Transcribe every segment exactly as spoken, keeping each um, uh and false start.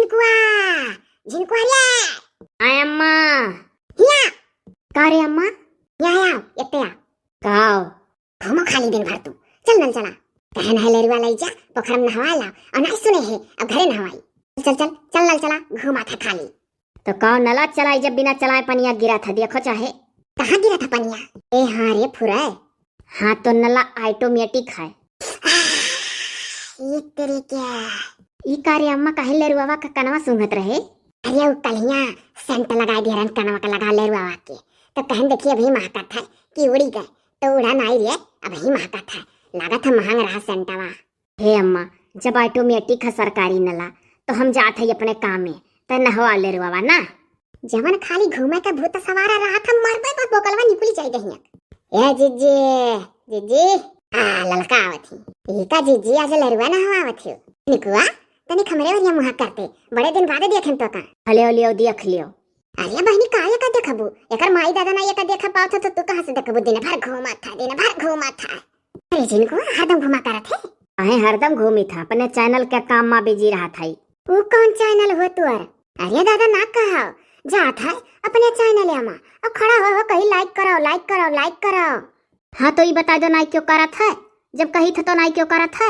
झिनकुआ, झिनकुआ रे। आय अम्मा। हिया। का रे अम्मा? हिया आओ, एते आ। का हो? घूमो खाली दिन भर तू। चल नल चला। कहे नहे लेरुआ लई जा, पोखर में नहवा लाओ। और नाहीं सुने है, अब घरे नहवाई। चल, चल, चल नल चला, घूमा था खाली। तो का नला चलाई जब बिना चलाए पनिया गिरा था, देखो चाहे। कहाँ गिरा था पनिया? ए हाँ रे फुरे। हाँ तो नला automatic है। ई तेरे क्या? ई का रे अम्मा, काहे लेरुआवा का कनवा सूंघत रहे? अरे उ कलिया सेंट लगाए दिया रहन कनवा का लगा लेरुआवा के, तो कहन देखिए अभी महकत है कि उड़ी गए, तो उड़ा नाई रे, अभी महकत है, लागत है महंग रहा सेंटवा। हे अम्मा, जब automatic है सरकारी नला, तो हम जात है अपने काम में, तो नहवा लेरुआवा ना। जवन खाली घूमे के भूत सवार रहत हम, मरबे बस बोकलवा निकुली जाई दहिया। ए जिज्जी, जिज्जी, आ ललका आवत ही। ई का जिज्जी आज लेरुआ नहवावत ही। निकुआ, तनिक हमरे ओरिया मुहा करते, बड़े दिन बाद देखेन तो का। हले ओलियो देख लियो। अरे बहिनी का एका देखबू? एकर माई दादा ना एका देख पावत ह तो तू कहाँ से देखबू? दिन भर घूमत है, दिन भर घूमत है। अरे जिनकुआ हरदम घूमा करत है। अहे हरदम घूमित है, अपने channel के काम मा busy रहत है। ऊ कौन channel हो तुअर? अरे दादा ना कहो, जात है अपने channel मा। अब खड़ा हो हो कही like करो, like करो, like करो। हाँ तो ई बताइ दो नाई क्यों करत है, जब कही थे तो नाई क्यों करत है?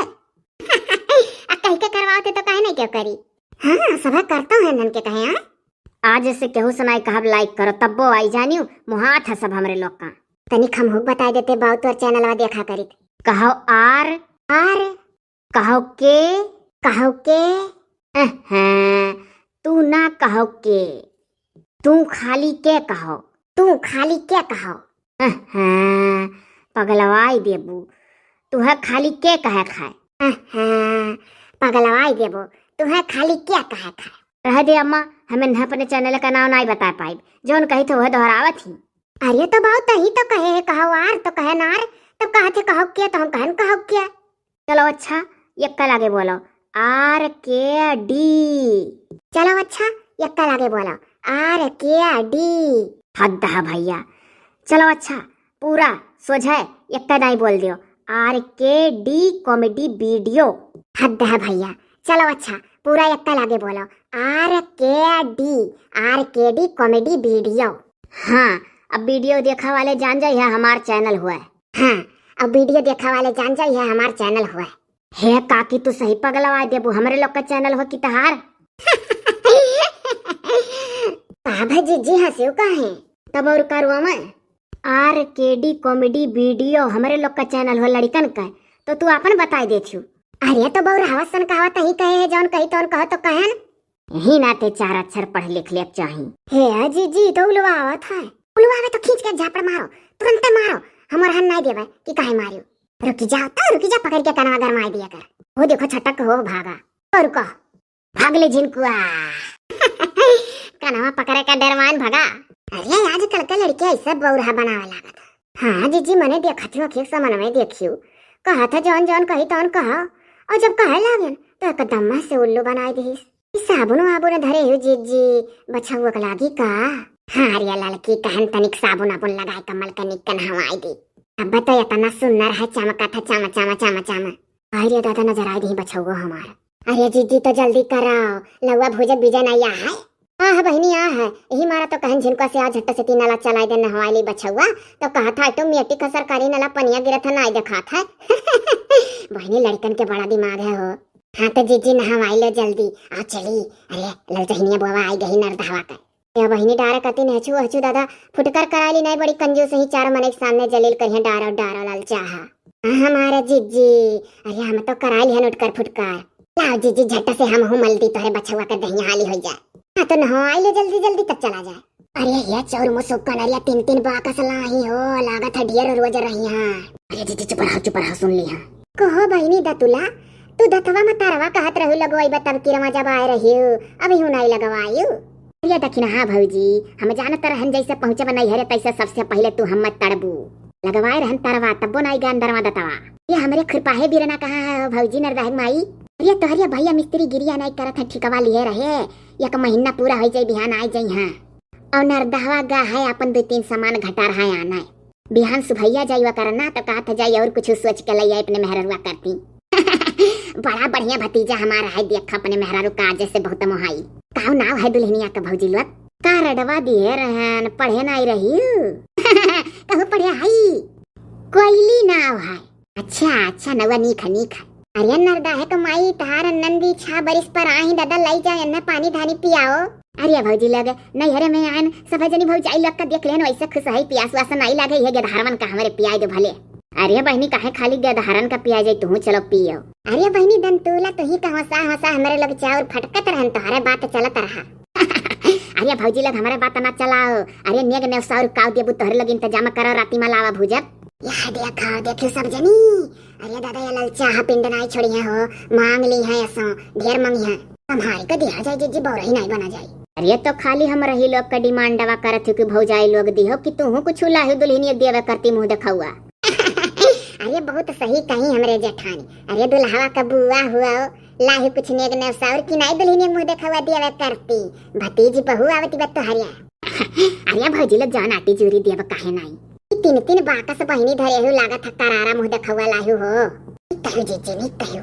आ कही के करवावते तो काहे नाई क्यों करी? हाँ सब करता है नन के कहे हाँ। आज से केहू से नाई कहब like करो तब्बो आई जानियो, मुहात है सब हमरे लोग का। तनिक हमहू बताइ देते बाऊ तोर channelवा देखा करित। कहो आर। आर। कहो के, कहो के, अहं, तू ना कहो के, तू खाली के कहो, तू खाली के कहो, अहं, पगलवाई देबू, तू है खाली के कहे खाए, अहं, पगलवाई देबू, तू है खाली के कहे खाए। रह दे अम्मा, हमें न अपने channel का नाम नाई बता पाइब, जौन कही थे वह दोहरावत ही। अरे तो बाऊ तही तो कहे है, कहो आर तो कहे नार, तब कहा थे कहो के तो हम कहन कहो के। चलो अच्छा, यक्का लागे बोलो, आर के डी। चलो अच्छा, यक्का लागे बोलो, आर के डी। हद है भैया। चलो अच्छा, पूरा सोझे यक्का दाई बोल दियो, आर के डी comedy video। हद है भैया। चलो अच्छा, पूरा यक्का लागे बोलो, आर के डी, आर के डी comedy video। हाँ, अब video देखा वाले जान जाइए हमार channel हुआ है। हाँ, अब video देखा वाले जान जाइए हमार channel हुआ है। हे काकी, तू सही पगलवा देबू, हमरे लोग का channel हो कि तहार? का भा जिज्जी हंसियो काहे? तब और का रोवे? आर के डी comedy video हमरे लोग का channel हो लड़िकन का, तो तू आपन बताइ देथियो। अरे तो बउर हवस सन कहावत ही कहे है, जौन कही तौन कहो तो कहन। यही नाते चार अक्षर पढ़ लिख ले चाही। हे जिज्जी, तो उलवावत है। उलवावे तो खींच के झापड़ मारो, तुरंते मारो। हम ओरहन नाई देवे कि काहे मारियो। रुकी जाओ तो, रुकी जा, पकड़ के कनवा गरमाई दिया कर। वो देखो छटक हो भागा। और रुको, भाग ले झिनकुआ। कनवा पकड़े का डरवान भागा। अरे आजकल के लड़के ऐसे बौरहा बनावे लागत। हाँ जिज्जी, मने देखत हो, अखियों से मनवे देखियो। कहा था जौन जौन कही तौन कहा, और जब कहे लागन तो एकदम से उल्लू बनाई दिहिस। ई साबुन वाबुन धरे हो जिज्जी, बछउआ के लागी का? हाँ रे ललकी, कहन तनिक साबुन आबुन लगाए कमल के निक नहवाई दी। अब तो इतना सुंदर है, चमकत है चम चम चम चम। आई रे दादा, नजर आई दी बछउआ हमार। अरे जिज्जी तो जल्दी कराओ, लउआ भूजत बीजा नहीं आ है। आ है बहिनी, आ है। यही मारा तो कहन झिनका से आ झट्ट से तीन नाला चलाई दे नहवाई ली बछउआ। तो कहा था automatic है सरकारी नला पनिया गिरत है, नाई देखात है। बहिनी लड़कन के बड़ा दिमाग है हो। हाँ तो जिज्जी नहवाई लो जल्दी, आ चली। अरे ललचहिनिया बुआ आई गई नरदहवा के। या बहिनी डारा कती नहचू हचू दादा, फुटकर कराली नहीं, बड़ी कंजूस ही, चार मनई के सामने जलील करिया डारो डारो ललचाहा। हाँ, हमारा जिज्जी, अरे हम तो कराई लिहन उठकर फुटकर। लाओ जिज्जी झट से हम हूँ मल दी तोहरे बछुआ के दहिया हाली हो जाए। हाँ तो नहवाई ले जल्दी जल्दी तब चला जाए। अरे ये चौर मुसुक्का नरिया तीन तीन बाकस लाही हो, लागत है ढेर रोज रही हाँ। अरे जिज्जी चुप रहा, चुप रहा, सुन ली हाँ। कहो बहिनी दतुला, तू दतवा में तरवा कहत रहू लगवाई बा तब किरवा जब आए रही हो, अभी हूँ नहीं लगवायू। अरे दखिन हाँ भौजी, हम जानत रहन जैसे पहुँचब नैहरे तैसे सबसे पहले तू हम तड़बू। लगवाए रहन तरवा तब्बो नाई गए अंदरवा दतवा। ये हमरे खुरपाहे बिरना कहाँ है हो भौजी नरदहक माई? अरे तोहरे भैया मिस्त्री गिरिया नाई करत है, ठिकवा लिए रहे, एक महीना पूरा हो जाई बिहान आ जाई हाँ। और नरदहवा गा है अपन दो तीन सामान घटार है आना है। बिहान सुभैया जाइवा करना तो कहत जाई और कुछ सोच के लइया अपने मेहररुआ करती। बड़ा बढ़िया भतीजा हमार है, देख अपने मेहरारू का जैसे बहुत मोहाई। काऊ नाव है दुल्हनिया का भौजी लोग? का रडवा दिए रहन, पढ़े नाई रही? कहूँ पढ़े हई? कोयली नाव है। अच्छा, अच्छा, नौवा नीक है, नीक है। अरे नरदा है कमाई तहार नंदी छा बरिस पर आई दादा, लई जाओ एन्ने पानी धानी पियाओ। अरे भौजी लोग, नैहरे में आयन, सब जनी भौजाई लोग का देख लेन, वैसे खुश है, पियास वास नाई लागे, ये गेदहरवन का हमरे पियाई दे भले। अरे बहिनी, काहे खाली गेदहरन का पिया जाई, तू चलो पियो। अरे बहिनी दंतुला, तू ही का हंसा हंसा हमरे लोग चाउर फटकत रहन, तोहरे बात चलत रहा। अरे भौजी लोग, हमरे बात ना चलाओ। अरे नेग नेवसाउर काव देबू, तोहरे लोग इंतजाम करो, राती में लावा भूजब। यह देखो, देखियो सब जनी। अरे दादा, ये ललचा हा पिंड नाई छोड़ी है हो, मांग ली है ऐसा, ढेर मंगी है। संभाल के दिया जाए जीजी, बौरही नाई बना जाए। अरे तो खाली हम रही लोग का डिमांडवा करत हो कि भौजाई लोग दी हो कि तू कुछ लाही दुल्हनिया देवे करती मुंह देखावा। अरे बहुत सही कही हमरे जेठानी। अरे दुल्हवा का बुआ हुआ हो, लाही कुछ नेग नेवसाउर कि नाई दुल्हनिया मुंह देखावा देवे करती। भतीजी बहू आवती बा तोहरिया। अरे भौजी लोग जौन आटी जूरी देब काहे नाई। ई तीन तीन बाकस बहिनी धरे हु लागत है करारा मुंह देखावा लाही हो। ई कहू जीजी नी कहू।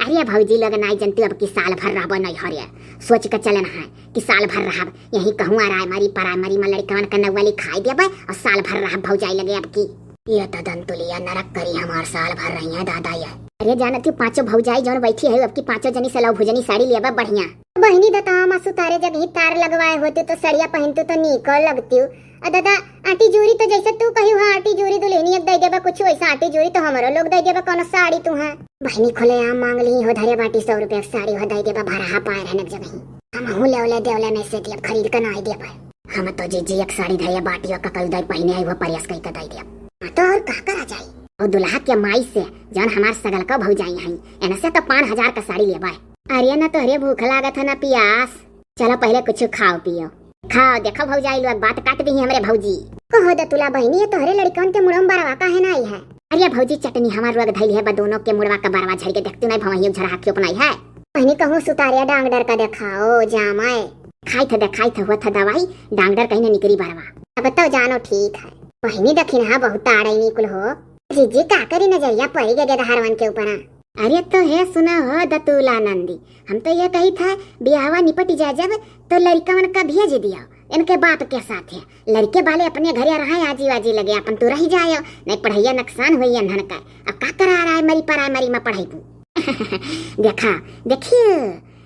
अरे भौजी लोग नाई जनती अब की साल भर रहबो नैहरे। सोच के चलन है कि साल भर रहब यही कहूँ अराय मरी पराय मरी में लड़कवन के नौवा लिखाई देबे और साल भर रहब भौजाई लगे अब की। ये तो दंतुलिया नरक करी हमार साल भर रही है दादा ये। अरे जानत हूँ पाँचों भौजाई जौन बैठी है अब की पाँचों जनी से लव भुजनी साड़ी लेबे बढ़िया। बहिनी दतावा मा सुतारे जगही तार लगवाए होती तो सड़िया पहनतू तो नीको लगती। आ दादा आटी जूरी तो जैसे तू कही हो आटी जूरी दुल्हनिया के दे देबा कुछ वैसा आटी जूरी तो हमरो लोग दे देबा कोनो साड़ी तू है। बहिनी खुले आम मांग ली हो धरे बाटी सौ रुपया के साड़ी हो दे देबा भरहा पाए रहने के जगही। हम हूँ लेवले देवले में से दियब खरीद के नाई देबा। हम तो जीजी एक साड़ी धरे बाटी हो ककल दे पहिने आई वो प्रयास कई के दे देब। हाँ तो और का करा जाई? और दुल्हा के माई से जौन हमार सगल का भौजाई हैं इनसे तो पाँच हजार का साड़ी लेबा। अरे ना तोहरे भूख लागत है ना पियास। चलो पहले कुछ खाओ पियो। खाओ, देखो भौजाई लोग बात काट दी हमरे भौजी। कहो दतुला बहिनी, ये तोहरे लड़कन के मुड़वा में बरवा काहे ना आई है? अरे भौजी चटनी हमार लोग धैली है बा दोनों के मुड़वा का बरवा झड़ के देखती नहीं भवहियो झरहा क्यों बनाई है। बहिनी कहूँ सुतारिया डांग डर का देखाओ जामाए। खाई थे देखाई थे हुआ था दवाई, डांग डर कहीं ना निकरी बरवा। अब तो जानो ठीक है। बहिनी दखिनहा बहुत ताड़ई निकुल हो। जीजी का करी नजरिया पड़ी गए गेदहरवन के ऊपर। अरे तो हे सुना हो दतुला नंदी, हम तो ये कही था बियाहवा निपट जाए जब तो लड़कवन का भेज दिया इनके बाप के साथ है। लड़के वाले अपने घरे रहे आजी वाजी लगे अपन तू रह जायो, नहीं पढ़ैया नुकसान हुई अनहन का। अब का करा रहा है मरी पराय मरी में पढ़ाई को। देखा, देखियो,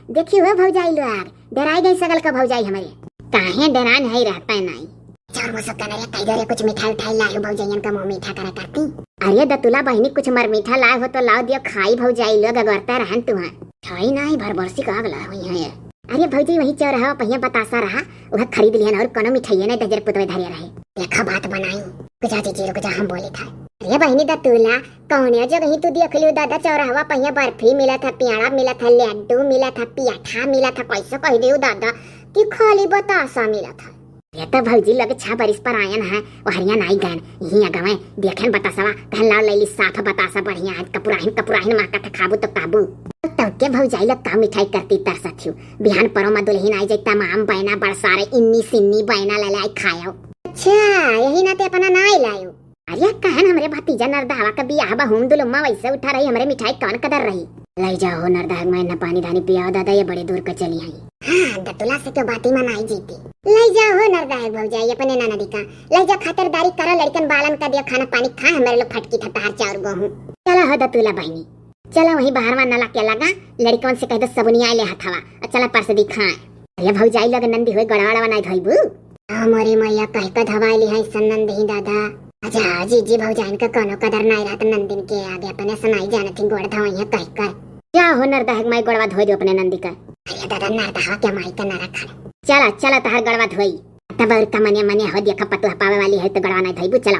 देखियो हो भौजाई लोग, डराई गई सगल का भौजाई हमारे। काहे डरान है रहता है नाई। चार मुसक्का नरे कई दरे कुछ मिठाई उठाई लायो भौजाइयन का मुंह मीठा करे करती। अरे दतुला बहिनी कुछ मर मीठा लाए हो तो लाओ दियो खाई भौजाई लोग अगरता रहन तुहा। खाई नाई भर बरसी का आग ला हुई है ये। अरे भौजी वही चौराहा पहिया बतासा रहा, वह खरीद लिहन और कोनो मिठाइये नहीं दजर पुतवे धरे रहे। देखा बात बनाई, रुक जा जीजी रुक जा हम बोली था। अरे बहिनी दतुला कौने जगह तू देख लियो दादा चौराहा पहिया बर्फी मिला था, पियाड़ा मिला था, लड्डू मिला था, पियाठा मिला था, कैसे कह दियो दादा कि खाली बतासा मिला था। ये तो भौजी लोग छह बरिस पर आयन है, वो हरिया नाई गन, यही अगवे, देखेन बतासवा, कहन लाओ लैली साफ बतासा बढ़िया है, कपुराहिन, कपुराहिन माँ का था खाबू तो काबू। तब के भौजाई लोग का मिठाई करती तरसत हियो, बिहान परो मा दुल्हिन आई जाई तमाम बैना बरसारे, इन्नी सिन्नी बैना ले लाई खायो। अच्छा, यही नाते अपना नाई लायो। अरे कहन हमरे भतीजा नरदहवा का बियाह बा, हम दुलुम्मा वैसे उठा रही, हमरे मिठाई कौन कदर रही। लई जाओ हो नरदहक मैं न पानी धानी पियाओ दादा, ये बड़े दूर का चली आई। हाँ, दतुला से क्यों बाती मनाई जीती। लई जाओ हो नरदहक भौजाई अपने ननदी का, लई जा खातिरदारी करो लड़कन बालन का दियो खाना पानी खा, हमारे लोग फटकी था तार चाउर गेहूं। चला हो दतुला बहिनी, चला वहीं बाहर में नला के लगा, लड़कन से कह दो सबुनिया ले हथवा, और चला परसदी खाए। अरे भौजाई लोग नंदी होई गड़वा वड़वा नाई धोइबू। हमरे मैया कह के धवाई ली है सन नंदी दादा। अच्छा जीजी भौजाइन का कोनो कदर नाई रहत नंदिन के आगे अपने सनाई जानत ही गोड़ धवाई है कह के। जा हो नरदहक माई गोड़वा धोई दो अपने नंदी का। अरे दादा नरदहा के माई का नरा खाना। चला चला तहार गड़वा धोई। तब और का मने मने हो देखा पतुह पावे वाली है तो गड़वा नाई धोइबू चला।